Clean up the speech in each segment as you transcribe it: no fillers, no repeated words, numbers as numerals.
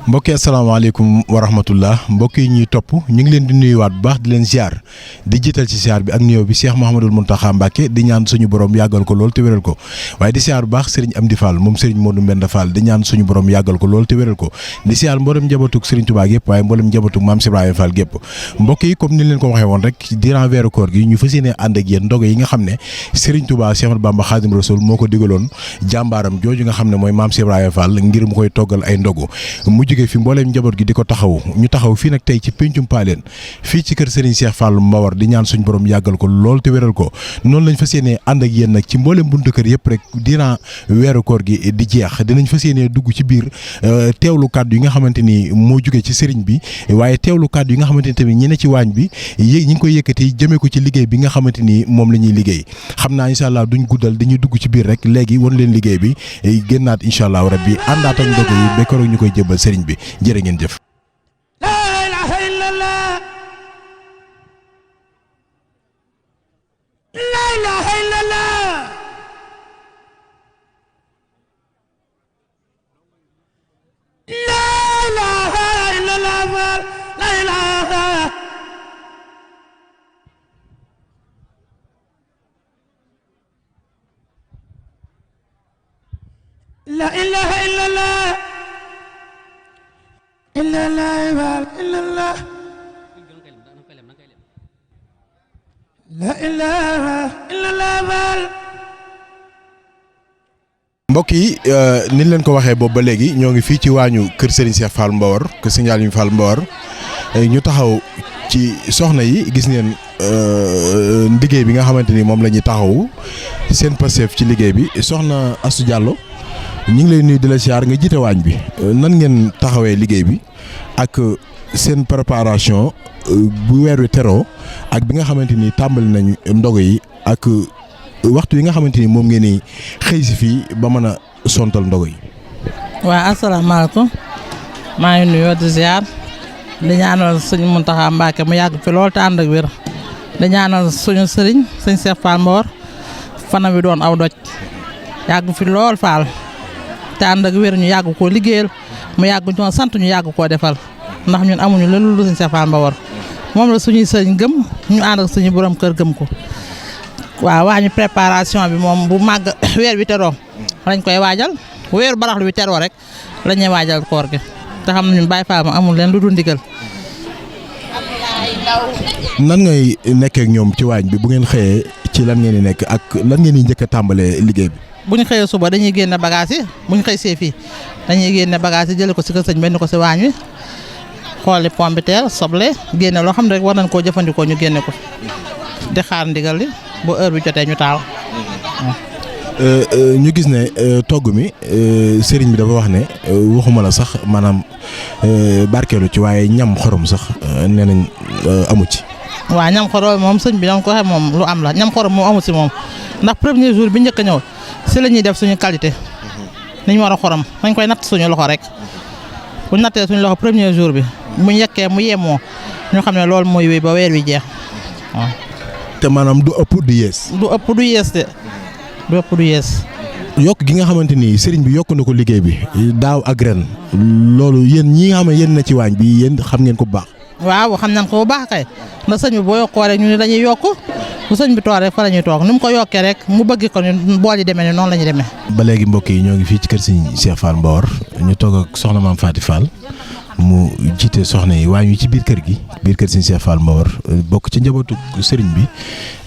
mbokki asalaamaaleykum wa rahmatullah mbokk yi ñuy topp ñu ngi leen di nuyuwaat bu baax di leen ziar di jiital ci ziar bi ak nuyoo bi Cheikh Mouhamadul Mountakha Mbacké di ñaan suñu borom yàggal ko lool te wéral ko waaye di ziar bu baax Serigne Amdi Fall moom Serigne Modou Mbenda Fall di ñaan suñu borom yàggal ko lool te wéral ko di ziar mboolem njabootug Serigne Touba gépp waaye mboolem njabootug Mame Cheikh Ibrahima Fall gépp mbokk yi comme ni leen ko waxee woon rek durant weeru koor gi ñu fas yéene ànd ak yéen ndogu yi nga xam ne Serigne Touba Cheikh Ahmadou Bamba Khadim Rasoul moo ko digaloon jàmbaaram jooju nga xam ne mooy Mame Cheikh Ibrahima Fall ngir mu koy toggal ay ndogu mu jóge fi mbooleem njaboot gi di ko taxaw ñu taxaw fii nag tey ci péncum Paaleen fii ci kër Serigne Cheikh Fall Mbawar di ñaan suñu borom yàggal ko lool te wéral ko noonu lañ fas yéenee ànd ak yéen nag ci mbooleem buntu kër yëpp rek durant weeru koor gi di jeex dinañ fas yéenee dugg ci biir teewlu kàddu yi nga xamante ni moo jóge ci Serigne bi waaye teewlu kàddu yi nga xamante ni tamit ñi ne ci waañ bi ñi ngi koy yëkkati jëmee ko ci liggéey bi nga xamante ni moom la ñuy liggéey xam naa incha allah duñ guddal dañuy dugg ci biir rek léegi won leen liggéey bi génnaat incha allah rabbi àndaat ak ndogu yi ba keroog ñu koy jébbal Serigne bi jërë ngeen jëf. La ilaha illallah illallah illallah la ilaha illallah. mbokk yi ni leen ko waxee boobu ba léegi ñoo ngi fii ci waañu kër Serigne Cheikh Fall Mbawar kër Serigne Aliou Fall Mbawar ñu taxaw ci soxna yi gis ngeen liggéey bi nga xamante ni moom la ñuy taxaw seen passeef ci liggéey bi soxna Astou Diallo ñu ngi lay nuyu di la siyaar nga jiite waañ bi nan ngeen taxawee liggéey bi ak seen préparation bu weer wi teroo ak bi nga xamante ni tàmbali nañu ndogo yi ak waxtu yi nga xamante ni moom ngeen ni xëy si fii ba mën a sontal ndogo yi. waaw asalaamaaleykum maa ngi nuyoo di ziar di ñaanal sëñ Mountakha Mbacké mu yàgg fi lool te ànd ak wér di ñaanal suñu sëriñ sëñ Cheikh Fall Mbawar fanam wi doon aw doj yàgg fi lool Fall. te ànd ak wér ñu yàgg koo liggéeyal mu yàgg ñoo sant ñu yàgg koo defal ndax ñun amuñu lenn lu Serigne Cheikh Fall Mbawar moom la suñuy sëriñ gëm ñu ànd ak suñu borom kër gëm ko waaw waa ñu préparation bi moom bu màgg weer wi teroo lañ koy waajal weeru baraxlu wi teroo rek la ñuy waajal koor gi te xam nañu Baye Fall ma amul leen lu dul ndigal. nan ngay nekkee ak ñoom ci waañ bi bu ngeen xëyee ci lan ngeen di nekk ak lan ngeen di njëkk a tàmbalee liggéey bi. bu ñu xëyee suba dañuy génne bagage yi bu ñu xëy see fii dañuy génne bagage yi jëlee ko si kër sëñ benn ko si waañ wi xooli pomme de terre soble génne loo xam ne rek war nañ koo jëfandikoo ñu génne ko di xaar ndigal li bu heure bi jotee ñu taal. ñu gis ne togg mi sëriñ bi dafa wax ne waxuma la sax maanaam barkeelu ci waaye ñam xorom sax nee nañ amu ci. waaw ñam xorom moom sëñ bi dama ko waxee moom lu am la ñam xorom moom amu si moom ndax premier jour bi njëkk a ñëw si la ñuy def suñu qualité ni ñu war a xorom dañ koy natt suñu loxo rek bu ñu nattee suñu loxo premier jour bi mu yekkee mu yemoo ñu xam ne loolu mooy wéy ba weer wi jeex waaw. te maanaam du ëpp du yees. du ëpp du yees de du ëpp du yees. yokk gi nga xamante ni sëriñ bi yokk na ko liggéey bi daaw ak ren loolu yéen ñi nga xam ne yéen na ci waañ bi yéen xam ngeen ko bu baax. waaw xam nañ ko bu baax kay ndax sëñ bi boo yokkoo rek ñu ne dañuy yokk bu sëñ bi toog rek fa la ñuy toog ni mu ko yokkee rek mu bëgg ko ñu bool yi demee ni noonu la ñuy demee. ba léegi mbokk yi ñoo ngi fii ci kër Serigne Cheikh Fall Mbawar ñu toog ak soxna Mame Faty Fall mu jiite soxna yi waaye ñu ci biir kër gi biir kër Serigne Cheikh Fall Mbawar bokk ci njabootu Serigne bi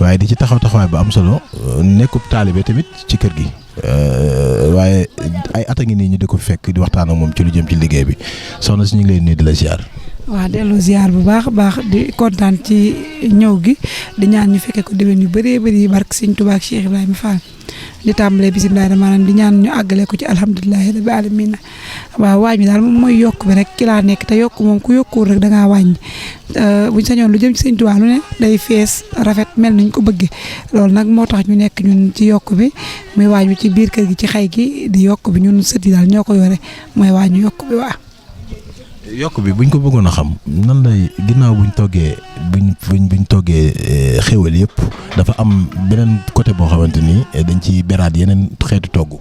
waaye di ci taxawaay bu am solo nekkub taalibe tamit ci kër gi waaye ay at a ngi nii ñu di ko fekk di waxtaan ak moom ci lu jëm ci liggéey bi soxna si ñu ngi lay nuyu di la ziar. waaw dellu ziar bu baax a baax di kontaan ci ñëw gi di ñaan ñu fekkee ko déwén yu bëree bëri barke Sëñ Tuubaa ak Cheikh Ibrahima Fall di tàmbalee bisimilah maanaam di ñaan ñu àggale ko ci alhamdulilahi rabbil alamin waaw waañ mi daal moom mooy yokk bi rek ci laa nekk te yokk moom ku yokkuwul rek da ngaa wàññi buñ sañoon lu jëm ci Sëñ Tuubaa lu ne day fees rafet mel nañ ko bëggee loolu nag moo tax ñu nekk ñun ci yokk bi muy waañ bi ci biir kër gi ci xay gi di yokk bi ñun sët yi daal ñoo ko yore mooy waañu yokk bi waa yokk bi buñ ko bëggoon a xam nan lay ginnaaw buñ toggee xéwal yëpp dafa am beneen côté boo xamante ni dañ ci beraat yeneen xeetu togg.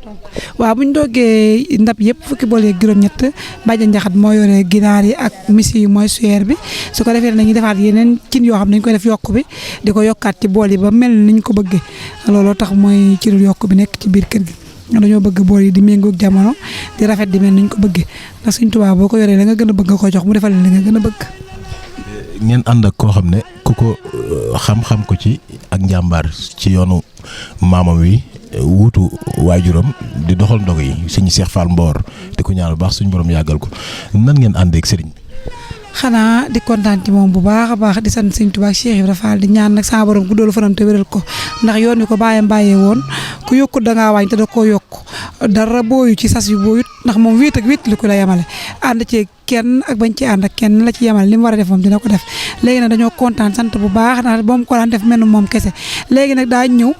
waaw bu ñu doggee ndab yëpp fukki bool yeeg juróom-ñett bàjjen njaxat moo yore ginaar yi ak misi yi mooy suyeer bi su ko defee nañu defaat yeneen cin yoo xam ne dañ koy def yokk bi di ko yokkaat ci bool yi ba mel ni ñu ko bëggee looloo tax mooy cinu yokk bi nekk ci biir kër gi dañoo bëgg bool yi di méngoog jamono di rafet di mel ni ñu ko bëggee ndax Sëñ Tuubaa boo ko yoree la nga gën a bëgg nga ko jox mu defal li nga gën a bëgg. ngeen ànd ak koo xam ne ku ko xam-xam ko ci ak njàmbaar ci yoonu maamam wi wuutu waajuram di doxal ndog yi sëñ Cheikh Fall Mbawar di ko ñaanal baax suñu borom yàggal ko nan ngeen àndee ak sëriñ bi. xanaa di kontaan ci moom bu baax a baax di sant Sëñ Tuubaa ak Cheikh Ibra Fall di ñaan nag sama borom guddoolu fanam te wéral ko ndax yoon wi ko bàyyam bàyyee woon ku yokkut da ngaa wàññi te da koo yokk dara booyu ci sas yu booyut ndax moom wéet ak wéet li ko la yemale ànd ci kenn ak bañ ci ànd ak kenn la ci yemale li mu war a def moom dina ko def léegi nag dañoo kontaan sant bu baax ndax moom ko daan def mel moom kese léegi nag daa ñëw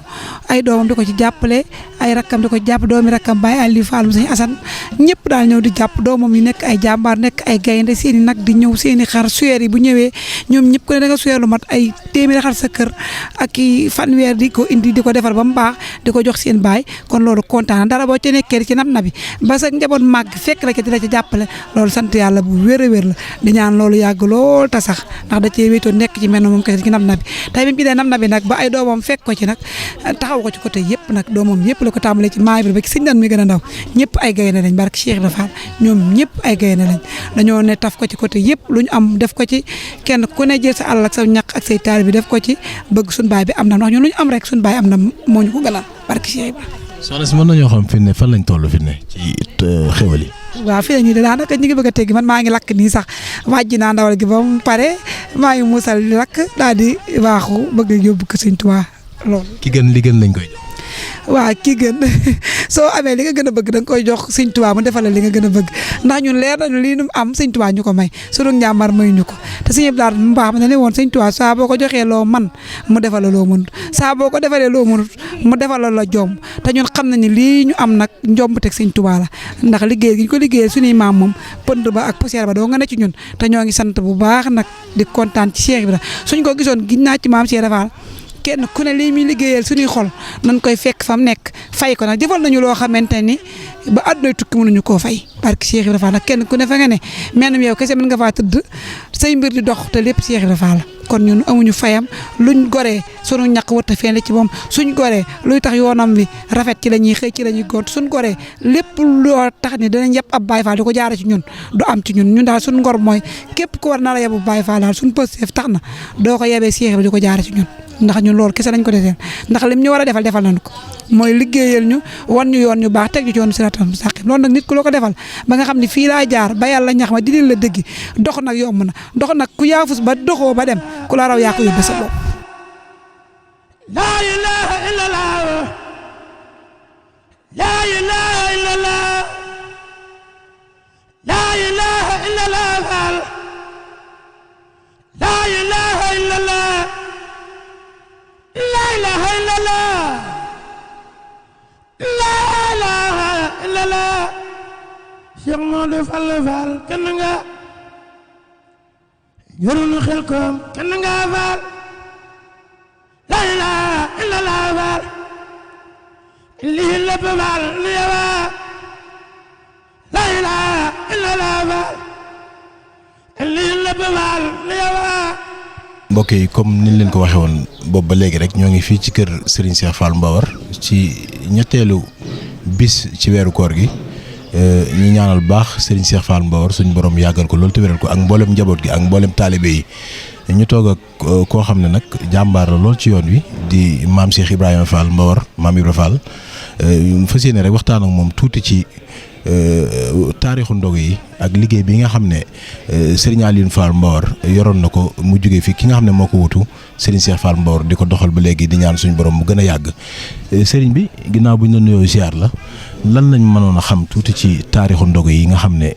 ay doomam di ko ci jàppale ay rakkam di ko ci jàpp doomi rakkam Baye Aliou Fall mu Sëñ Assane ñëpp daal ñëw di jàpp doomam yi nekk ay jàmbaar nekk ay gaynde seeni nag di ñëw seeni xar suyeer yi bu ñëwee ñoom ñëpp ku ne da nga suyeer lu mat ay téeméeri xar sa kër ak i fanweer di ko indi di ko defar ba mu baax di ko jox seen baay kon loolu kontaan dara boo ci nekkee ci nab nabi ba sa njaboot màgg fekk la ci di la ci jàppale loolu sant yàlla bu wér a wér la di ñaan loolu yàgg lool ta sax ndax da cee wéetoo nekk ci mel moom kese ci nab nabi tey bi mu ci dee nab nabi nag ba ay doomam fekk ko ci nag taxaw ko ci côté yëpp nag doomam yëpp la ko tàmbalee ci maay bi ba ci sëñ dan mi gën a ndaw ñëpp ay gaynde lañ barke Cheikh Ibra Fall ñoom ñëpp ay gaynde lañ dañoo ne taf ko ci côté yëpp lu ñu am def ko ci kenn ku ne jël sa alal ak sa ñaq ak say taal bi def ko ci bëgg suñu baay bi am na ndax ñun lu ñu am rek suñu baay am na moo ñu ko gënal barke Cheikh Ibra. soxna si mën nañoo xam fi ne fan lañ toll fi ne ci xéwal yi. waaw fii la ñuy de daanaka ñu ngi bëgg a teggi man maa ngi lakk nii sax wàjji naa ndawal gi ba mu pare maa ngi muusal di lakk daal di waaxu bëgg a yóbbu ko Sëñ Tuubaa loolu. ki gën li gën lañ koy jox. waaw ki gën soo amee li nga gën a bëgg da nga koy jox Sëñ Tuubaa mu defal la li nga gën a bëgg ndax ñun leer nañu lii nu am Sëñ Tuubaa ñu ko may sunu njàmbar may ñu ko te Sëñ Abdou Lahad mu baax ma ne woon Sëñ Tuubaa saa boo ko joxee loo man mu defal la loo mënut saa boo ko defalee loo mënut mu defal la jomb te ñun xam nañu lii ñu am nag njomb teg Sëñ Tuubaa la ndax liggéey gi ñu ko liggéeyee suñuy maam moom pënd ba ak poussière ba doo nga ne ci ñun te ñoo ngi sant bu baax nag di kontaan ci Cheikh Ibra suñ ko gisoon giñ naa ci maam Cheikh Ibra Fall kenn ku ne lii muy liggéeyal suñuy xol nañ koy fekk fa mu nekk fay ko nag jëfal nañu loo xamante ni ba àdduna tukki mënuñu koo fay barke Cheikh Ibra Fall nag kenn ku ne fa nga ne menn yow kese mën nga faa tëdd say mbir di dox te lépp Cheikh Ibra Fall kon ñun amuñu fayam luñ goree sunu ñàkk wërta feeñ ci moom suñ goree luy tax yoonam wi rafet ci la ñuy xëy ci la ñuy gont suñ goree lépp loo tax ni danañ yeb ab Baye Fall di ko jaare ci ñun du am ci ñun daal suñ ngor mooy képp ku war na la yebu Baye Fall daal suñ pësteef tax na doo ko yebee Cheikh Ibra di ko jaare ci ñun ndax ñun loolu kese lañ ko deseel ndax lim ñu war a defal nañu ko mooy liggéeyal ñu wan ñu yoon ñu baax teg ñu ci yoon siraatal mustaqiim loolu nag nit ku la ko defal ba nga xam ne fii laa jaar ba yàlla ñax ma di la dëggi dox nag yomb na dox nag ku yaafus ba doxoo ba dem ku la raw yaa ko yóbbe sa bopp. laa ilaaha illallah laa ilaaha illallah laa ilaaha illallah laa ilaaha illallah laa ilaaha illallah laa ilaaha illallah Cheikh Modou Fall Fall kenn nga yorunu xel koom kenn nga Fall laa ilaaha illallah Fall lii lépp Fall li yawa laa ilaaha illallah Fall lii lépp Fall li yawa. mbokk yi comme niñ leen ko waxee woon boobu ba léegi rek ñoo ngi fii ci kër Serigne Cheikh Fall Mbawar ci ñetteelu bis ci weeru koor gi ñi ñaanal baax Serigne Cheikh Fall Mbawar suñu borom yàggal ko loolu te wéral ko ak mboolem njaboot gi ak mboolem taalibe yi ñu toog ak koo xam ne nag jàmbaar la lool ci yoon wi di maam Cheikh Ibrahima Fall Mbawar maam Ibra Fall fas yéene rek waxtaan ak moom tuuti ci taarixu ndog yi ak liggéey bi nga xam ne Serigne Alioune Fall Mbawar yoroon na ko mu jógee fi ki nga xam ne moo ko wutu Serigne Cheikh Fall Mbawar di ko doxal ba léegi di ñaan suñu borom mu gën a yàgg Serigne bi ginnaaw bu ñu la nuyoo ziar la lan lañ mënoon a xam tuuti ci taarixu ndog yi nga xam ne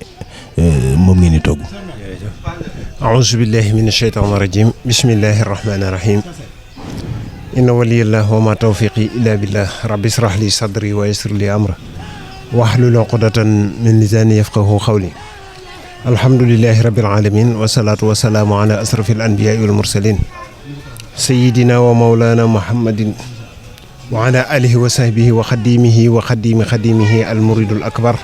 moom ngeen di togg. aouzu billahi min asheytaani rajim bismillahi rahmaani rahim inna waliyallah wa ma tawfiqi illa billah rabbi israh li sadri wa yassir li amra wahlul uqdatan min lisani yafqahu qawli alhamdulillahi rabbil alamin wasalaatu wasalaamu ala asrafil anbiyaai wal mursalin sayidina wa mawlana muhammadin wa ala alihi wa sahbihi wa xadimihi wa xadimi xadimihi al muridul akbar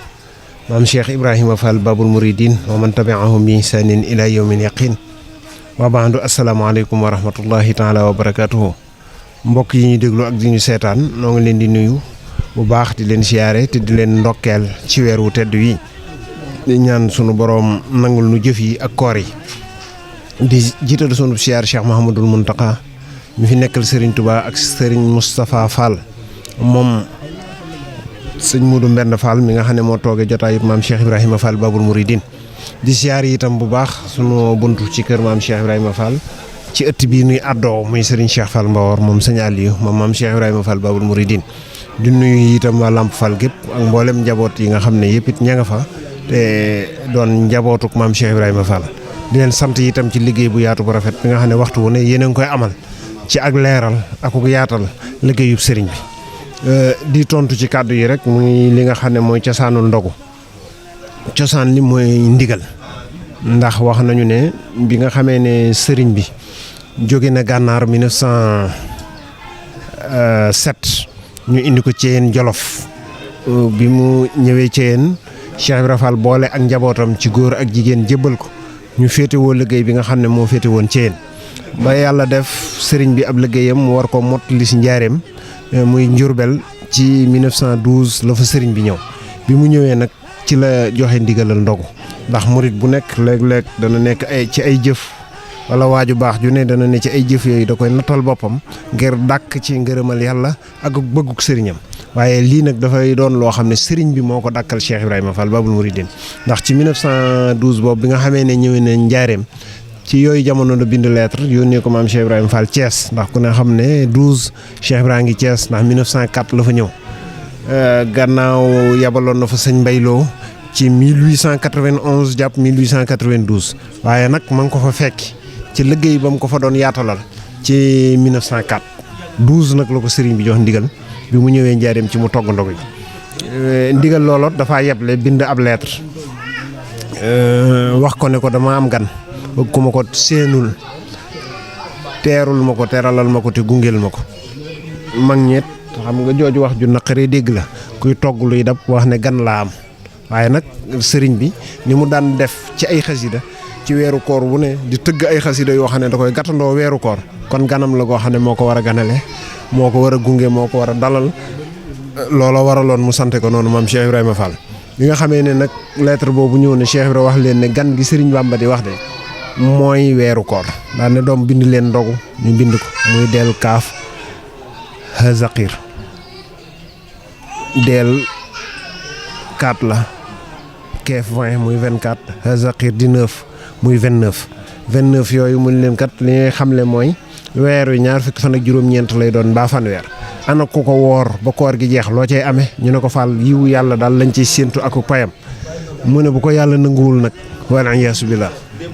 maam Cheikh Ibrahima Fall babul muridin wa man tabiahum bi ihsanin ila yawmin yaqin wa baadu asalaamaaleykum wa rahmatullahi taala wa barakatuhu mbokk yi ñu déglu ak di ñu seetaan noo ngi leen di nuyu bu baax di leen siyaare te di leen ndokkeel ci weer wu tedd wi di ñaan sunu boroom nangul nu jëf yi ak koor yi di jiital sunu siyaar Cheikh Mouhamadul Mountakha mi fi nekkal Serigne Touba ak Serigne Moustapha Fall moom sëñ Modou Mbend Fall mi nga xam ne moo toogee jotaayu maam Cheikh Ibrahima Fall babul muridin di siyaar yi itam bu baax sunu buntu ci kër maam Cheikh Ibrahima Fall ci ëtt bii nuy àddoo muy Serigne Cheikh Fall Mbawor moom sëñ Aliou moom maam Cheikh Ibrahima Fall babul muridin di nuyu itam waa Lamp Fall gépp ak mboolem njaboot yi nga xam ne yëpp it ña nga fa te doon njabootuk maam Cheikh Ibrahima Fall di leen sant itam ci liggéey bu yaatu bu rafet bi nga xam ne waxtu wu ne yéen a ngi koy amal ci ak leeral ak yaatal liggéeyub sëriñ bi di tontu ci kàddu yi rek muy li nga xam ne mooy cosaanul ndogu cosaan li mooy ndigal ndax wax nañu ne bi nga xamee ne sëriñ bi jóge na gànnaar 1907 ñu indi ko Thièyène Jolof bi mu ñëwee Thièyène Cheikh Ibrahima Fall boole ak njabootam ci góor ak jigéen jébbal ko ñu féetewoo liggéey bi nga xam ne moo féete woon Thièyène ba yàlla def sëriñ bi ab liggéeyam mu war ko mottali si njaareem muy Njurbel ci 1912 la fa sëriñ bi ñëw bi mu ñëwee nag ci la joxe ndigalal ndogu ndax murit bu nekk léeg-léeg dana nekk ci ay jëf wala waaju baax ju ne dana ne ci ay jëf yooyu da koy nattal boppam ngir dàkk ci ngërëmal yàlla ak bëgguk sëriñam waaye lii nag dafay doon loo xam ne sëriñ bi moo ko dàkkal Cheikh Ibrahima Fall babul muridin ndax ci 1912 boobu bi nga xamee ne ñëwee na njaareem ci yooyu jamono la bind lettre yónnee ko maam Cheikh Ibrahima Fall Thiès ndax ku ne xam ne 12 Cheikh Ibrahima ngi Thiès ndax 1904 la fa ñëw gannaaw yabaloon na fa sëñ Mbayloo ci 1891 jàpp 1892 waaye nag ma ngi ko fa fekki ci liggéey ba mu ko fa doon yaatalal ci 1904 12 nag la ko sëriñ bi jox ndigal bi mu ñëwee njaareem ci mu togg ndog yi ndigal looloot dafaa yeble bind ab lettre wax ko ne ko dama am gan bëgg ku ma ko seenul teerul ma ko teralal ma ko te gungeel ma ko mag ñeet xam nga jooju wax ju naqaree dégg la kuy togg luy dab wax ne gan laa am waaye nag sëriñ bi ni mu daan def ci ay xasida ci weeru koor bu ne di tëgg ay xasida yoo xam ne da koy gàttandoo weeru koor kon ganam la goo xam ne moo ko war a ganale moo ko war a gunge moo ko war a dalal loola waraloon mu sante ko noonu maam Cheikh Ibrahima Fall bi nga xamee ne nag lettre boobu ñëw ne Cheikh Ibrahima wax leen ne gan gi sëriñ Bamba di wax de mooy weeru koor daan ne doom bind leen ndogu ñu bind ko muy del kaaf hazaqir del 4 la keef 20 muy 24 hazaqir di 9 muy 29 yooyu mun leen kat li ñuy xamle mooy weer wi ñaar fukki fan ak juróom-ñeent lay doon mbaa fanweer ana ku ko woor ba koor gi jeex loo cay amee ñu ne ko Fall yiwu yàlla daal lañ ciy séentu ak payam mu ne bu ko yàlla nanguwul nag wala iyaasu billah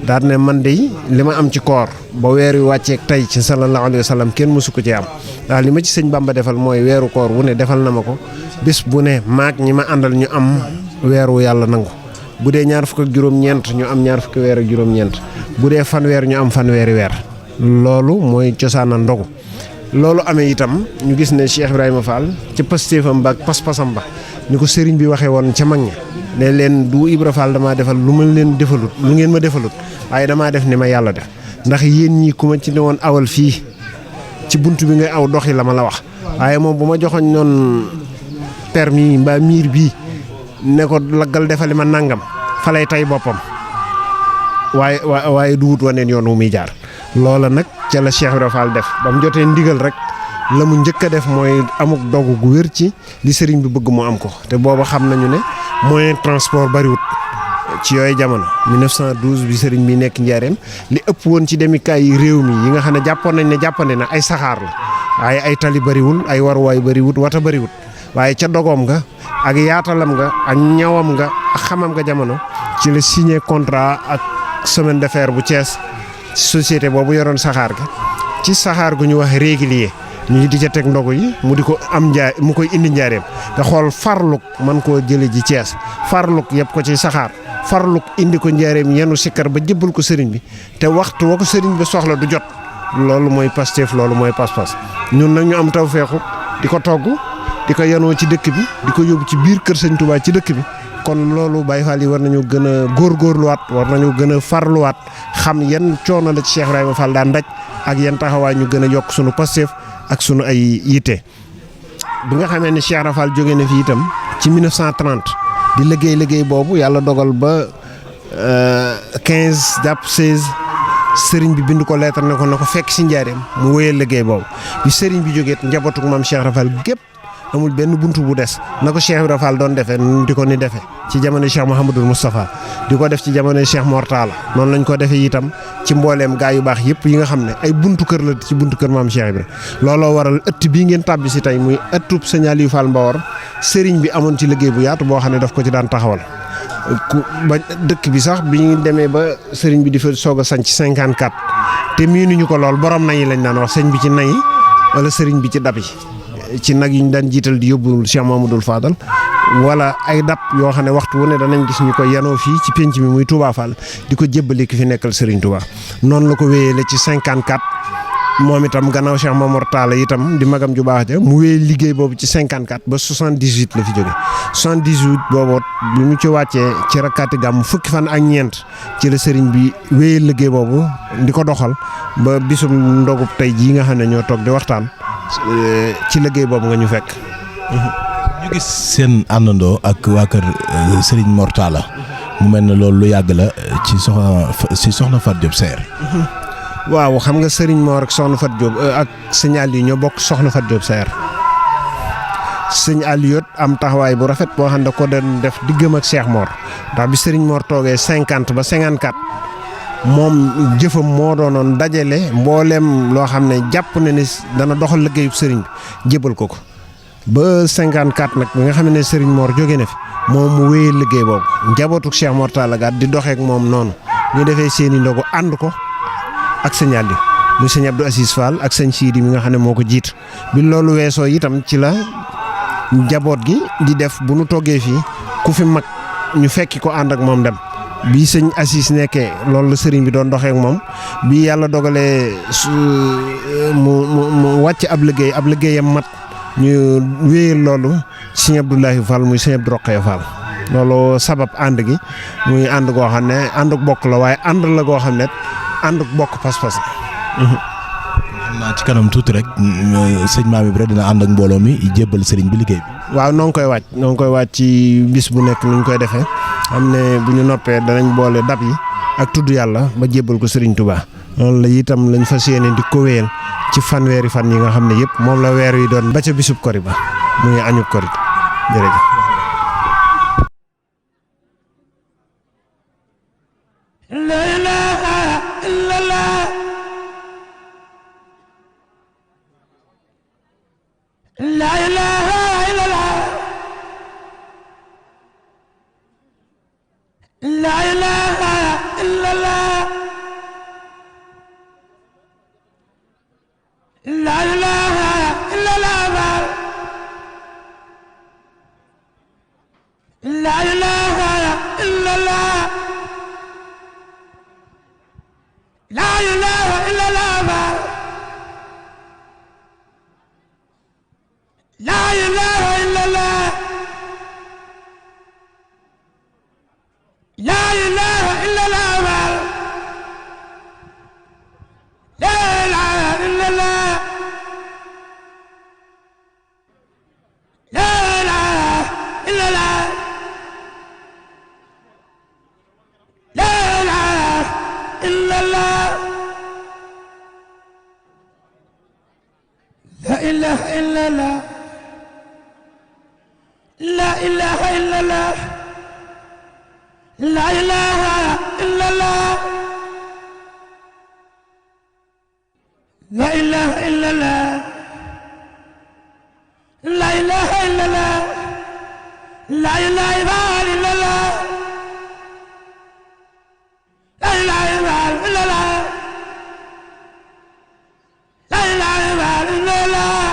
daal ne man de li ma am ci koor ba weer wi wàcceeg tey ci sallallahu alayhi wa sallam kenn mësu ko ci am ndax li ma ci sëñ Bamba defal mooy weeru koor wu ne defal na ma ko bés bu ne maag ñi ma àndal ñu am weeru yàlla nangu bu dee ñaar fukk ak juróom-ñeent ñu am ñaar fukki weer ak juróom-ñeent bu dee fanweer ñu am fanweeri weer loolu mooy cosaana ndogu loolu amee itam ñu gis ne Cheikh Ibrahima Fall ca pastéefam ba ak pas-pasam ba ñu ko sëriñ bi waxee woon ca mag ña ne leen du Ibra Fall damaa defal lu ma leen defalut lu ngeen ma defalut waaye damaa def ni ma yàlla def ndax yéen ñii ku ma ci ne woon awal fii ci bunt bi ngay aw doxi la ma la wax waaye moom bu ma joxoñ noon permis mbaa miir bii ne ko laggal defali ma nangam fa lay tay boppam waaye du wut waneen yoon wu muy jaar loola nag ca la Cheikh Ibrahima Fall def ba mu jotee ndigal rek la mu njëkk a def mooy amuk dogu gu wér ci li sëriñ bi bëgg mu am ko te booba xam nañu ne moyen transport bariwut ci yooyu jamono 1912 bi sëriñ bi nekk njaareem li ëpp woon ci demikaay yi réew mi yi nga xam ne jàppoon nañ ne jàppande na ay saxaar la waaye ay tali bariwul ay waruwaay bariwut wata bariwut waaye ca dogoom nga ak yaatalam nga ak ñawam nga ak xamam nga jamono ci la signé contrat ak semaine de fer bu Thiès société boobu yoroon saxaar ga ci saxaar gu ñu wax régulier ñu di ca teg ndogu yi mu di ko am mu koy indi njaareem nga xool farluk man koo jële ji Thiès farluk yëpp ko ci saxaar farluk indi ko njaareem yenu sikkar ba jëbbal ko sëriñ bi te waxtu wa ko sëriñ bi soxla du jot loolu mooy Pastef loolu mooy pas-pas ñun nag ñu am tawfeexu di ko togg di ko yanoo ci dëkk bi di ko yóbbu ci biir kër sëñ Touba ci dëkk bi kon loolu Baye Fall yi war nañu gën a góorgóorluwaat war nañu gën a farluwaat xam yan coono la ci Cheikh Ibrahima Fall daan daj ak yan taxawaay ñu gën a yokk sunu pasteef ak sunu ay yitte. bi nga xamee ne Cheikh Ibrahima Fall jóge na fi itam ci 1930 di liggéey boobu yàlla dogal ba 15 jàpp 16 sëriñ bi bind ko lettre ne ko na ko fekk si njaareem mu wéyal liggéey boobu bi sëriñ bi jógee njabootu maam Cheikh Ibrahima Fall gépp amul benn buntu bu des na ko Cheikh Ibrahima Fall doon defee di ko ni defee ci jamono Cheikh Mouhamadul Moustapha di ko def ci jamono Cheikh Mor Talla noonu lañ ko defee itam ci mbooleem gaa yu baax yëpp yi nga xam ne ay buntu kër la ci buntu kër maam Cheikh Ibrahima looloo waral ëtt bii ngeen tàbbi si tey muy ëttub Sëñ Aliou Fall Mbawar sëriñ bi amoon ci liggéey bu yaatu boo xam ne daf ko ci daan taxawal ba dëkk bi sax bi ñu demee ba sëriñ bi di fa soog a sanc 54 te miinuñu ko lool borom nañ yi lañ daan wax sëñ bi ci nañ yi wala sëriñ bi ci dab yi ci nag yi ñu daan jiital di yóbbu Cheikh Mamadou Fadal wala ay dab yoo xam ne waxtu wu ne danañ gis ñu ko yanoo fii ci penc mi muy Touba Fall di ko jébbali ki fi nekkal Serigne Touba noonu la ko wéyee ci 54 moom itam gannaaw Cheikh Mamor Talla itam di magam ju baax ja mu wéyee liggéey boobu ci 54 ba 78 la fi jóge 78 boobu bi mu ci wàccee ci rakkaati gàmm fukki fan ak ñeent ci la Serigne bi wéyee liggéey boobu di ko doxal ba bisum ndogub tey jii nga xam ne ñoo toog di waxtaan ci liggéey boobu nga ñu fekk. ñu gis seen àndandoo ak waa kër Serigne Mor Talla mu mel ne loolu lu yàgg la ci soxna Fatou Diop Saer. waaw xam nga Serigne Mor ak soxna Fatou Diop ak sëñ Aliou ñoo bokk soxna Fatou Diop Saer sëñ Aliou am taxawaay bu rafet boo xam ne ko doon def diggam ak Cheikh Mor ndax bi Serigne Mor toogee 50 ba 54. moom jëfam moo doonoon dajale mbooleem loo xam ne jàpp na ne dana doxal liggéeyub sëriñ bi jébal ko ba 54 nag bi nga xam ne sëriñ Mor jóge na fi moom mu wéyee liggéey boobu njabootu Cheikh Mor Talla Gaat di doxeek moom noonu ñu defee seeni ndogu ànd ko ak sëñ Aliou muy sëñ Abdou Assis Fall ak sëñ Sidi mi nga xam ne moo ko jiit bi loolu weesoo itam ci la njaboot gi di def bu nu toggee fii ku fi mag ñu fekki ko ànd ak moom dem. bi sëñ Assis nekkee loolu la sëriñ bi doon doxee ak moom bi yàlla dogalee mu wàcc ab liggéeyam mat ñu wéyal loolu sëñ Abdoulahi Fall muy sëñ Abdou Rokhaya Fall loolu sabab ànd gi muy ànd goo xam ne ànduk bokk la waaye ànd la goo xam ne ànduk bokk pas-pas la. xam naa ci kanam tuuti rek sëñ Maam Ibra dina ànd ak mbooloo mi jébbal sëriñ bi liggéey bi. waaw noo ngi koy wàcc ci bis bu nekk ni ñu koy defee. xam ne bu ñu noppee danañ boole dab yi ak tudd yàlla ba jébbal ko Serigne Touba loolu la itam lañ fas yéene di ko wéyal ci fanweeri fan yi nga xam ne yëpp moom la weer wi doon ba ca bisub kori ba muy añub kori jërëjëf. La ilaha illallah la ilaha illallah la ilaha illallah la ilaha illallah la ilaha illallah la ilaha illallah la ilaha illallah la ilaha illallah la ilaha illallah la ilaha illallah la ilaha illallah la ilaha illallah la ilaha illallah la ilaha illallah la ilaha illallah la ilaha illallah la ilaha illallah la ilaha illallah la ilaha illallah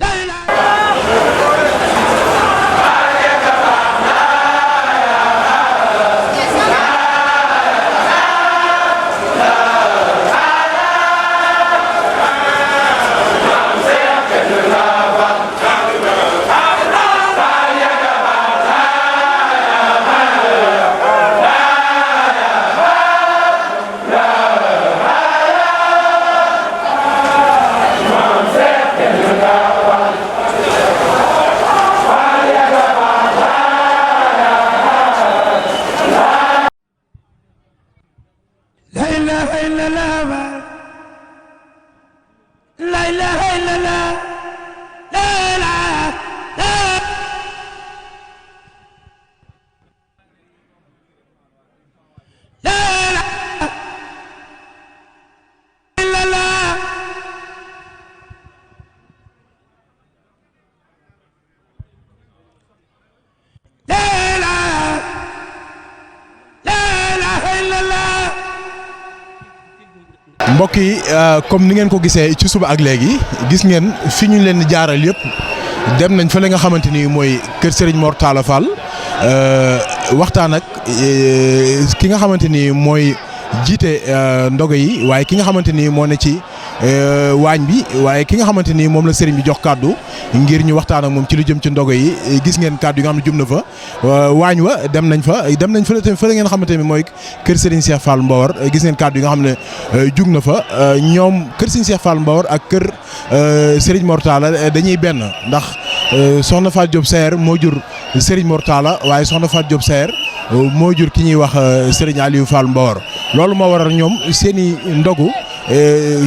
la ilaha ilaha illallah la ilaha illallah la ilaha mbokk yi comme ni ngeen ko gisee ci suba ak léegi gis ngeen fi ñu leen jaaral yëpp dem nañ fa la nga xamante ni mooy kër Serigne Mor Talla Fall waxtaan ak ki nga xamante ni mooy jiite ndogo yi waaye ki nga xamante ni moo ne ci waañ bi waaye ki nga xamante ni moom la Serigne bi jox kàddu ngir ñu waxtaan ak moom ci lu jëm ci ndogo yi gis ngeen kàddu yi nga xam ne jum na fa waañ wa dem nañ fa fa la ngeen xamante ni mooy kër Serigne Cheikh Fall Mbawar gis ngeen kàddu yi nga xam ne jug na fa ñoom kër Serigne Cheikh Fall Mbawar ak kër Serigne Mor Talla dañuy benn ndax soxna Fatou Diop Saer moo jur Serigne Mor Talla waaye soxna Fatou Diop Saer moo jur ki ñuy wax Serigne Aliou Fall Mbawar loolu moo waral ñoom seeni ndogu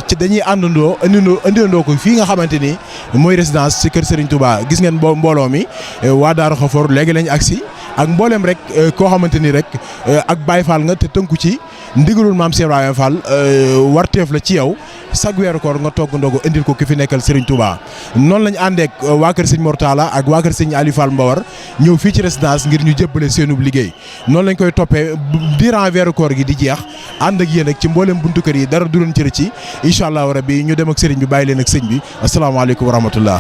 ci dañuy andindoo ko fii nga xamante ni mooy résidence ci kër Serigne Touba gis ngeen mbooloo mi waa Daaru Xafoor léegi lañ agsi ak mboolem rek koo xamante ni rek ak Baye Fall nga te tënku ci ndigalul maam Cheikh Ibrahima Fall warteef la ci yow sag weeru koor nga togg ndogu indil ko ki fi nekkal Serigne Touba noonu lañ àndeek waa kër Serigne Mor Talla ak waa kër Serigne Aliou Fall Mbawar ñëw fii ci résidence ngir ñu jébbale seenub liggéey noonu lañ koy toppee durant weeru koor gi di jeex ànd ak yéen ak ci mboolem buntu kër yi dara du leen cëri ci incha allahu rabbi ñu dem ak Serigne bi bàyyi leen ak sëñ bi asalaamaaleykum wa rahmatullah